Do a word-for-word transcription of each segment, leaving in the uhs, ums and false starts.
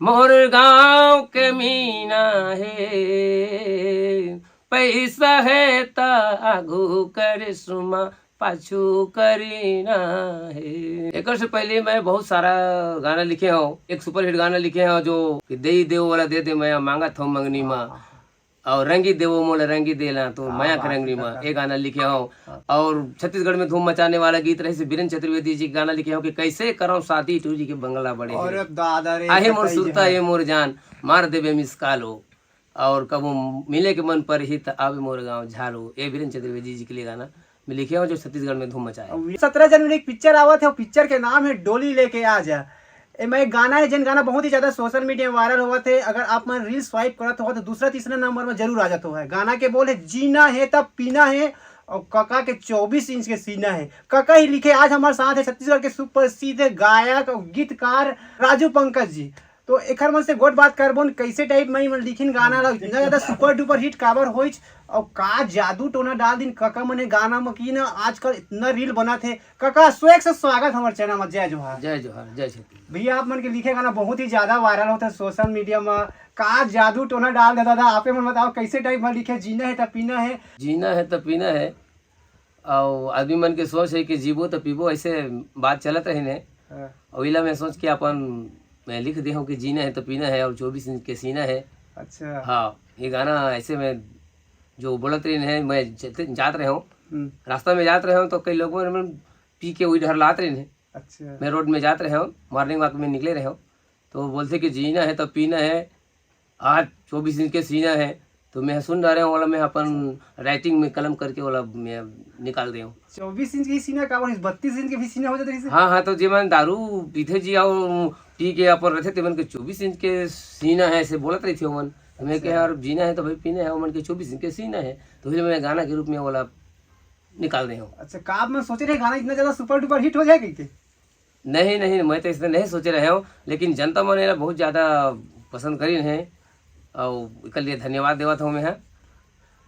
मोर गांव के मीना हे, पैसा हे त आगू करिश्मा, पाछू करीना हे। एकर से पहले मैं बहुत सारा गाना लिखे हूँ। एक सुपरहिट गाना लिखे हूँ जो कि "देई देवो वाला दे दे, मैं मांगत हूँ मंगनी मा।" और "रंगी देवो मोला रंगी देला तो क्या मया के बात रंगनी है मा", काका। ये गाना लिखे हूँ। हाँ। और छत्तीसगढ़ में धूम मचाने वाला गीत रहे से बीरेन चतुर्वेदी जी के गाना लिखे हूँ कि "कैसे करो शादी टूरी के बंगला बड़े अरे हैं।" दादा रे, आही मोर कतई सुरता, है। ये मोर जान, मार देबे मिस कॉल हो। और कबो मिले के मन पर ही त आवे मोर गाँव झालो। ये बीरेन चतुर्वेदी जी के लिए गाना मैं लिखे हूँ जो छत्तीसगढ़ में धूम मचाए। सत्रह जनवरी एक पिक्चर आवत है, पिक्चर के नाम है डोली लेके आ जा। एमा एक गाना है, जेन गाना बहुत ही ज्यादा सोशल मीडिया में वायरल होवत है। अगर आप मन रील स्वाइप करत हो तो दूसरा तीसरा नंबर में जरूर आ जात है। गाना के बोल है, "जीना है तब पीना है", और कका के चौबीस इंच के सीना है। कका ही लिखे। आज हमारे साथ है छत्तीसगढ़ के सुप्रसिद्ध गायक और गीतकार राजू पंकज जी। तो एखर मन से गोठ बात करबोन, कैसे टाइप में मन लिखिन गाना ला, इतना ज्यादा सुपर डुपर हिट काबर होइच, और का जादू टोना डाल दिन कका मन हे गाना में कि ना आजकल इतना रील बनत है। कका, स्वेग से स्वागत हमर चैनल में। जय जोहार। जय जोहार, जय छत्तीसगढ़। भैया, आप मन के लिखे गाना बहुत ही ज्यादा वायरल होता है सोशल मीडिया में, का जादू टोना डाल दे दादा? आपे मन बताओ, कैसे टाइप में लिखे, "जीना है त पीना है"? जीना है त पीना है, और आदमी मन के सोच है कि जीबो त पीबो, ऐसे बात चलत रहिन है। हाँ। और इला मैं सोच के अपन मैं लिख दे हूँ कि "जीना है त पीना है" और चौबीस इंच के सीना है। अच्छा। हाँ, ये गाना ऐसे में जो बोलत रहिन है, मैं जते-, जात रहे हूँ, हम्म। रास्ता में जात रहे हूँ तो कई लोगों ने पी के वही डहर लात रहिन है। अच्छा। मैं रोड में जात रहे हूँ, मॉर्निंग वॉक में निकले रहे हूँ, तो बोलते कि "जीना है तो पीना है, आज चौबीस इंच के सीना है।" तो मैं सुन रहे हूँ, वाला मैं अपन राइटिंग में कलम करके वाला मैं निकाल दे हूँ। चौबीस इंच के सीना का, बत्तीस इंच के भी सीना हो जाता है? हाँ, हाँ, तो जे मन दारू पीथे जी और पी के अपन रहते, ते मन के चौबीस इंच के सीना है, ऐसे बोलत रही थी ओमन। तो मैं अच्छा। कहे, "यार, जीना है तो भाई पीना है", ओमन के चौबीस इंच के सीना है, तो फिर मैं गाना के रूप में वाला निकाल दे हूँ। अच्छा, का आप मन सोचे रहे गाना इतना ज्यादा सुपर डुपर हिट हो जाए कह के? नहीं, नहीं, मैं तो इसने नहीं सोचे रहे हूँ, लेकिन जनता मन एला बहुत ज्यादा पसंद करीन है, और एकर लिए धन्यवाद देवत हूँ मैं।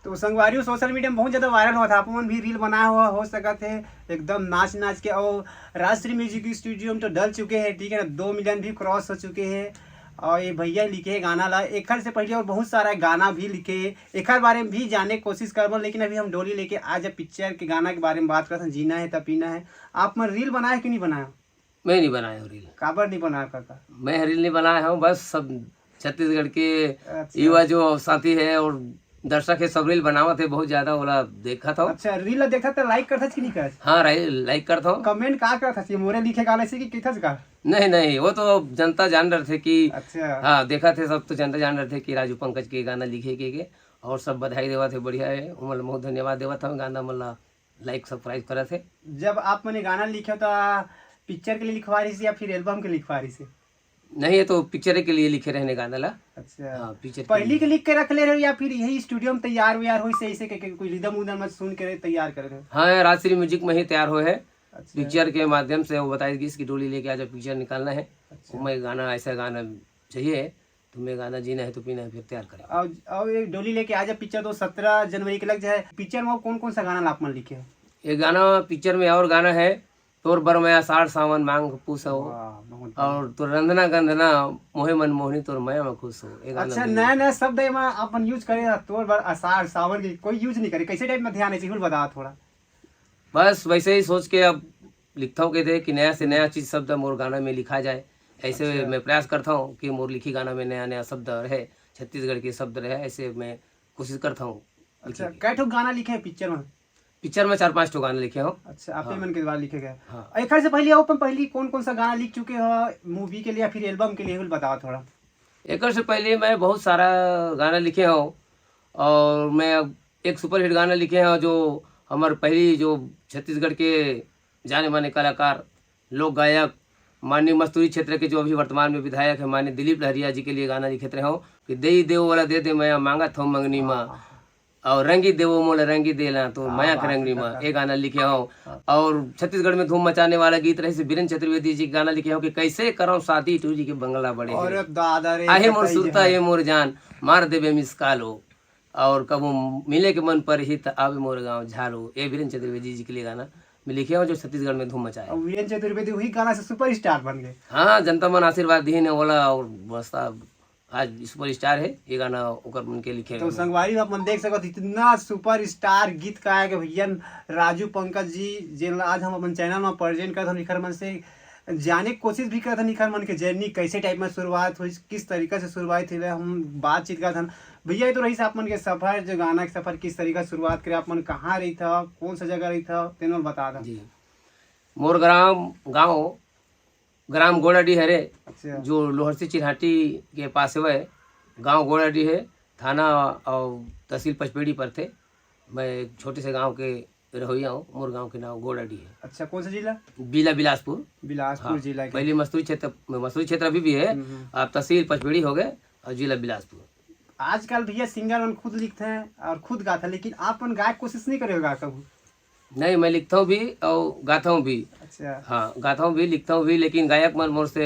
तो संगवारी, सोशल मीडिया में बहुत ज्यादा वायरल होत है, आप मन भी रील बनाए हुआ हो सकत है, एकदम नाच नाच के, और राजश्री म्यूजिक स्टूडियो में तो डल चुके हैं, ठीक है ना, दो मिलियन भी क्रॉस हो चुके हैं। और ये भैया लिखे गाना ला, एखर से पहले और बहुत सारा गाना भी लिखे, एखर बारे में भी जाने के कोशिश करबो, लेकिन अभी हम डोली लेके आ जा पिक्चर के गाना के बारे में बात करत हन, "जीना है त पीना है।" आप मन रील बनाए कि नहीं बनाए? मैं नहीं बनाया हूँ रील। काबर नहीं बनाया काका? मैं रील नहीं बनाया हूँ, बस सब छत्तीसगढ़ के अच्छा। युवा जो साथी है और दर्शक है, सब रील बनावत है, बहुत ज्यादा ओला देखत हूँ। अच्छा, रील ला देखत त लाइक करथस कि नहीं करथस? हाँ, राइ-, लाइक करत हूँ। कमेंट का करथस? ये मोरे लिखे गाना से कि किथस का? नहीं, नहीं, वो तो जनता जान रहे थे कि अच्छा। हाँ, देखा थे सब, तो जनता जान रहे थे कि राजू पंकज के गाना लिखे के, के, और सब बधाई देवत है, बढ़िया है, ओमन ला बहुत धन्यवाद देवत हूँ, गाना मन ला लाइक सब्सक्राइब करत है। जब आप मन ये गाना लिखे हो तो पिक्चर के लिए लिखवा रही या फिर एल्बम के लिखवा रही से? नहीं, ये तो पिक्चर के लिए लिखे रहने गाना ला। अच्छा। हाँ, पिक्चर के पहली लिए। के लिख के रख ले रहे हो या फिर यही स्टूडियो में तैयार वैयार हो, इसे, इसे के, के कोई रिदम उदम में सुन के तैयार कर रहे हो? हाँ, राजश्री म्यूजिक में ही तैयार हुए है। अच्छा। पिक्चर के माध्यम से वो बताई गई कि डोली लेके आजा पिक्चर निकालना है। अच्छा। वो मैं गाना, ऐसा गाना चाहिए, तुम्हें गाना जीना है तो पीना है, फिर तैयार करें। और, और ये डोली लेके आजा पिक्चर तो सत्रह जनवरी के लग जाए। पिक्चर में और कौन कौन सा गाना आप मन लिखे हो? ये गाना, पिक्चर में और गाना है, "तोर बर मैं आषाढ़ सावन मांग पूस हो", वाह, बहुत बढ़िया। और "तोर रंधना गंधना मोहे मन मोहनी, तोर मया में खुश हो", ये गाना अच्छा, भी नया नया शब्द है, मैं अपन यूज करे, "तोर बर आषाढ़ सावन" की कोई यूज नहीं करे, कैसे टाइप में ध्यान है, बिल्कुल बताओ थोड़ा। बस वैसे ही सोच के अब लिखता हूँ, कहते हैं कि नया से नया चीज शब्द मोर गाना में लिखा जाए। ऐसे अच्छा। मैं प्रयास करता हूँ कि मोर लिखी गाना में नया नया शब्द रहे, छत्तीसगढ़ के शब्द रहे, ऐसे मैं कोशिश करता हूँ अच्छा, लिखे के। कै ठो गाना लिखे हैं पिक्चर में? पिक्चर में चार पांच ठो गाना लिखे हूँ। अच्छा, आप ही हाँ। मन के द्वारा लिखे गए। हाँ। और एक से पहले, अपन पहले कौन कौन सा गाना लिख चुके हो मूवी के लिए या फिर एल्बम के लिए, बिल्कुल बताओ थोड़ा। एकर से पहले मैं बहुत सारा गाना लिखे हूँ, और मैं अब एक सुपरहिट गाना लिखे हूँ जो हमारे पहली, जो छत्तीसगढ़ के जाने माने कलाकार, लोक गायक, माननीय मस्तूरी क्षेत्र के जो अभी वर्तमान में विधायक है, माननीय दिलीप लहरिया जी के लिए गाना लिखे रहे हूँ कि "देई देवो वाला दे दे, मैं मांगत हूँ मंगनी मा।" हाँ। और "रंगी देवो मोला रंगी देला तो क्या मया के बात है रंगनी मा", काका। ये गाना लिखे हूँ। हाँ। और छत्तीसगढ़ में धूम मचाने वाला गीत रहे से बीरेन चतुर्वेदी जी के गाना लिखे हूँ कि "कैसे करो शादी टूरी के बंगला बड़े अरे हैं।" दादा रे, आही मोर कतई सुरता, है। ये मोर जान, मार देबे मिस कॉल हो। और कबो मिले के मन पर ही त आवे मोर गाँव झालो। ये बीरेन चतुर्वेदी जी के लिए गाना में लिखे हो, जो छत्तीसगढ़ में धूम मचाए। और वीरेंद्र चतुर्वेदी वही गाना से सुपरस्टार बन गए। हाँ, जनता मन आशीर्वाद दिए ने ओला, और बस्ता आज सुपरस्टार है ये गाना, ओकर मन के लिखे तो हुए। संगवारी हो, अपन देख सकत, इतना सुपरस्टार गीत गायक भैया राजू पंकज जी, जेन आज हम अपन चैनल में प्रेजेंट करत हन, इखर मन से जाने के कोशिश भी करत हन, इखर मन के जर्नी कैसे टाइप में शुरुआत हुई, किस तरीका से शुरुआत हुई, हम बातचीत करत हन। भैया, ये तो रही आप मन के सफर, जो गाना के सफर, किस तरीका से शुरुआत करे, आप मन कहाँ रही था, कौन सा जगह रही था, तेनो बता दो। जी, मोर ग्राम, गाँव, ग्राम गोड़ाडीह हरे, अच्छा। जो लोहरसी चिन्हाटी के पास हवय। गांव गोड़ाडीह है, थाना और तहसील पचपेड़ी परथे। मैं एक छोटे से गांव के रहोइया हूँ। मोर गांव के नाम गोड़ाडीह है। अच्छा, कौन सा जिला? जिला बिलासपुर। बिलासपुर हाँ, जिला के। पहले मस्तूरी क्षेत्र, मस्तूरी क्षेत्र अभी भी है, हम्म, हम्म। अब तहसील पचपेड़ी हो गए और जिला बिलासपुर। आजकल भैया सिंगर मन खुद लिखते हैं और खुद गाते हैं, लेकिन आप मन गाए के कोशिश नहीं करे होगा कभी? नहीं, मैं लिखता हूँ भी और गाता हूँ भी। अच्छा। हाँ, गाता हूँ भी, लिखता हूँ भी, लेकिन गायक मन मोर से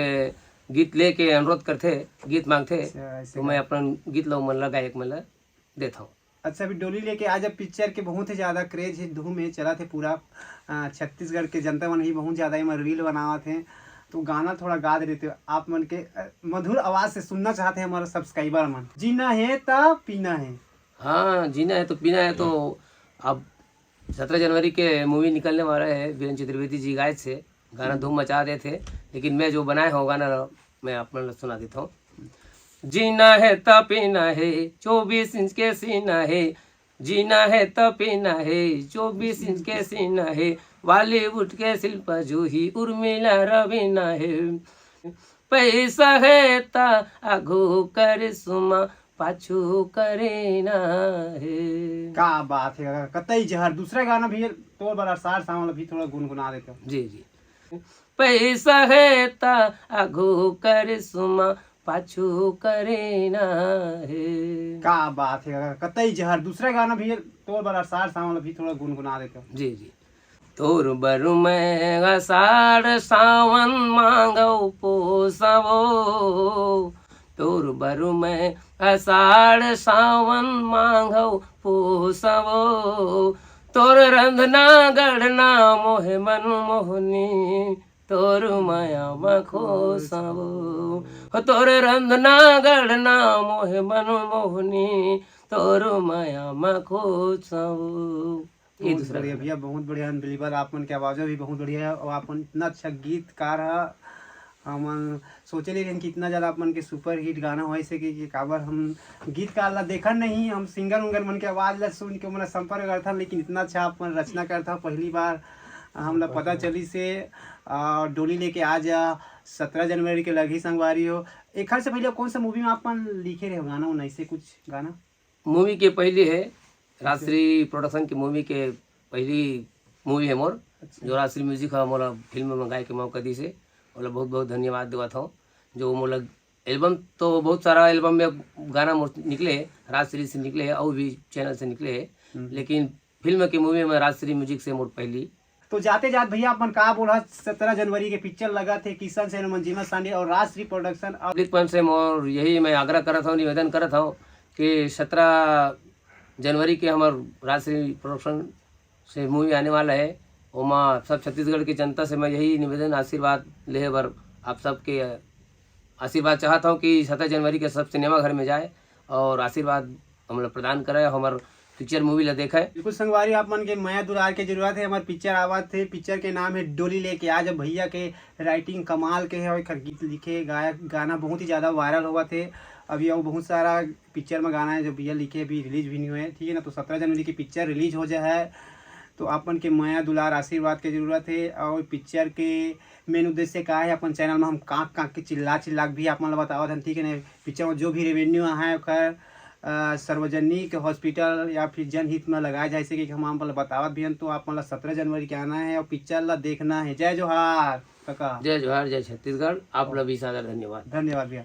गीत लेके अनुरोध करथे, गीत मांगथे, अच्छा, ऐसे तो मैं का? अपन गीत लो मन ला, गायक मन ला देता हूँ। अच्छा, अभी डोली लेके आज अब पिक्चर के बहुत ही ज्यादा क्रेज है, धूम है, चलत है पूरा। अ, छत्तीसगढ़ के जनता मन ही बहुत ज्यादा एमा रील बनावत हैं, तो गाना थोड़ा गा दे रहे थे आप मन के, अ, मधुर आवाज से सुनना चाहते हैं हमारा सब्सक्राइबर मन। जीना है त पीना है। हाँ, जीना है तो पीना है। तो अब सत्रह जनवरी के मूवी निकलने वाला है, वीरेंद्र चतुर्वेदी जी गाए से गाना धूम मचा देथे, लेकिन मैं जो बनाए हूँ गाना, मैं आप मन ला सुना देता हूँ। जीना है त पीना है, चौबीस इंच के सीना है। जीना है त पीना है, चौबीस इंच के सीना है। बॉलीवुड के शिल्पा जूही उर्मिला रवीना है। पैसा है त आघू करिश्मा, पाछू करीना है। का बात है, कतई जहर। दूसरा गाना भी तोर बर अषाढ़ सावन भी थोड़ा गुनगुना देते। जी, जी। पैसा है त आघू करिश्मा, पाछू करीना है। का बात है, कतई जहर। दूसरा गाना भी तोर बर अषाढ़ सावन भी थोड़ा गुनगुना देते। जी, जी। तोर बर मैं अषाढ़ सावन मांगव पोसवो, तोर बर मैं अषाढ़ सावन मांगव पोसवो, तोर रंधना गढ़ना मोहे मन मोहनी, तोर माया म खोसवो, हो तोर रंधना गढ़ना मोहे मन मोहनी, तोर माया म खोसवो। ये बहुत दूसरा बढ़िया गाना। भैया, बहुत बढ़िया, अनबिलीवेबल। आप मन के आवाज़ो भी बहुत बढ़िया है और आप मन इतना अच्छा गीतकार है। हमन सोचे नहीं रहेन कि इतना ज़्यादा आप मन के सुपर हिट गाना होए से कि, कि काबर हम गीतकार ला देखन नहीं, हम सिंगर उंगर मन के आवाज़ ला सुन के ओमन ला संपर्क करथन, लेकिन इतना अच्छा आप मन रचना करथा। पहली बार हमला पता चली से, आ, डोली लेके आ जा, सत्रह जनवरी के लगही संगवारी हो। एखर से पहले कौन सा मूवी में आप मन लिखे रहे हो गाना उना, ऐसे कुछ गाना? मूवी के पहली है, राजश्री प्रोडक्शन के मूवी के पहली मूवी है मोर, अच्छा। जो राजश्री म्यूजिक है, मोला फिल्म में गाए के मौका दी से, ओला बहुत बहुत धन्यवाद देवत हूँ। जो मोला एल्बम तो बहुत सारा एल्बम में गाना मोर निकले है, राजश्री से निकले है और भी चैनल से निकले है, हम्म। लेकिन फिल्म के मूवी में राजश्री म्यूजिक से मोर पहली। तो जाते जात भैया अपन का बोला, सत्रह जनवरी के पिक्चर लगा थे किशन सेन, मंजिमा सांडे और राजश्री प्रोडक्शन। अब पब्लिक मन से मोर यही मैं आग्रह करत हूँ, निवेदन करत हूँ कि सत्रह जनवरी के हमार राजश्री प्रोडक्शन से मूवी आने वाला है, ओमा सब छत्तीसगढ़ के जनता से मैं यही निवेदन, आशीर्वाद लेहे बर आप सबके आशीर्वाद चाहत हूँ कि सत्रह जनवरी के सब सिनेमा घर में जाए और आशीर्वाद हमला प्रदान करे, हमार पिक्चर मूवी ला देखे। बिल्कुल संगवारी, आप मन के मया दुलार के जरूरत है। हमार पिक्चर आवत है, पिक्चर के नाम है डोली लेके आ जा। भैया के राइटिंग कमाल के है और एकर गीत लिखे, गायक, गाना बहुत ही ज़्यादा वायरल होवत है। अभी और बहुत सारा पिक्चर में गाना है जो भैया लिखे, अभी रिलीज भी नहीं हुए, ठीक है ना। तो सत्रह जनवरी की पिक्चर रिलीज हो जाए है, तो आप मन के मया दुलार आशीर्वाद के जरूरत है। और पिक्चर के मेन उद्देश्य का है, अपन चैनल में हम कांक कांक के चिल्ला चिल्ला के भी आप मन ला बतावत हन, ठीक है ना। पिक्चर में जो भी रेवेन्यू आए है ओकर, अ, सार्वजनिक हॉस्पिटल या फिर जनहित में लगाए जाए, जैसे कि हम आप मन ला बतावत भी हन। तो आप मन ला सत्रह जनवरी के आना है और पिक्चर ला देखना है। जय जोहार काका। जय जोहार, जय छत्तीसगढ़। आप ला भी सादर धन्यवाद। धन्यवाद भैया।